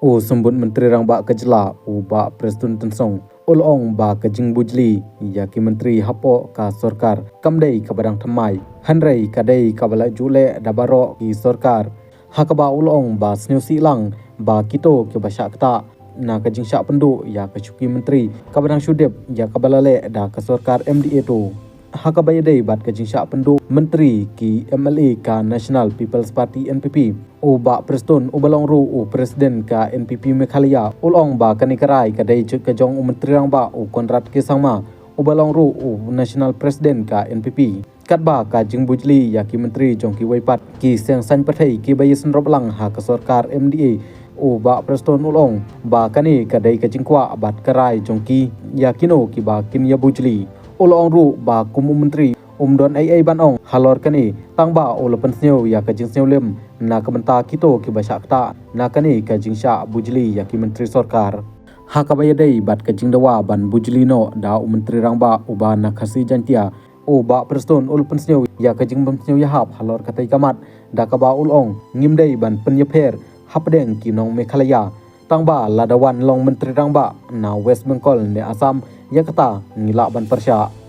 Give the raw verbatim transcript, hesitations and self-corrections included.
U Symbud Myntri Rangbah ka jylla, u Bah Prestone Tynsong, u la ong ba ka jingbujli ïa ki myntri hapoh ka sorkar kam dei kaba dang thymmai, hynrei ka dei kaba la ju leh da baroh ki sorkar. Ha kaba u la ong ba sngewsih lang ba kito kiba shah ktah na ka jingshah pynduh ïa ka shuki myntri kaba dang shu dep ïa kaba la leh da ka sorkar M D A two. Ha kaba ïadei bad ka jingshah pynduh myntri ki M L A ka National People's Party, N P P, u Bah Prestone, uba long ruh u President ka N P P Meghalaya, u la ong ba kane ka rai ka dei ka jong u Myntri Rangbah, u Conrad K Sangma, uba long ruh u National President ka N P P. Katba ka jingbujli ïa ki myntri jong kiwei pat ki seng saiñ pyrthei kiba ïasynrop lang ha ka sorkar M D A, u Bah Prestone u la ong ba kane ka dei ka jingkwah bad ka rai jong ki ïa kino kiba kin ïabujli. U la ong ruh ba kum u myntri um don ei ei ban ong halor kane, tangba u la pynsngew ïa ka jingsngewlem na ka bynta kito kiba shah ktah na kane ka jingshah bujli ïa ki myntri sorkar. Ha kaba ïadei bad ka jingdawa ban bujli noh da u Myntri Rangbah uba na Khasi Jaintia, u Bah Prestone u la pynsngew ïa ka jingpynsngew ïahap halor katei ka mat, da kaba u la ong ngim dei ban pynïapher hapdeng ki nong Meghalaya. Tangba lada wan long Myntri Rangbah na West Bengal ne Assam, ïa kata ngi lah ban pyrshah.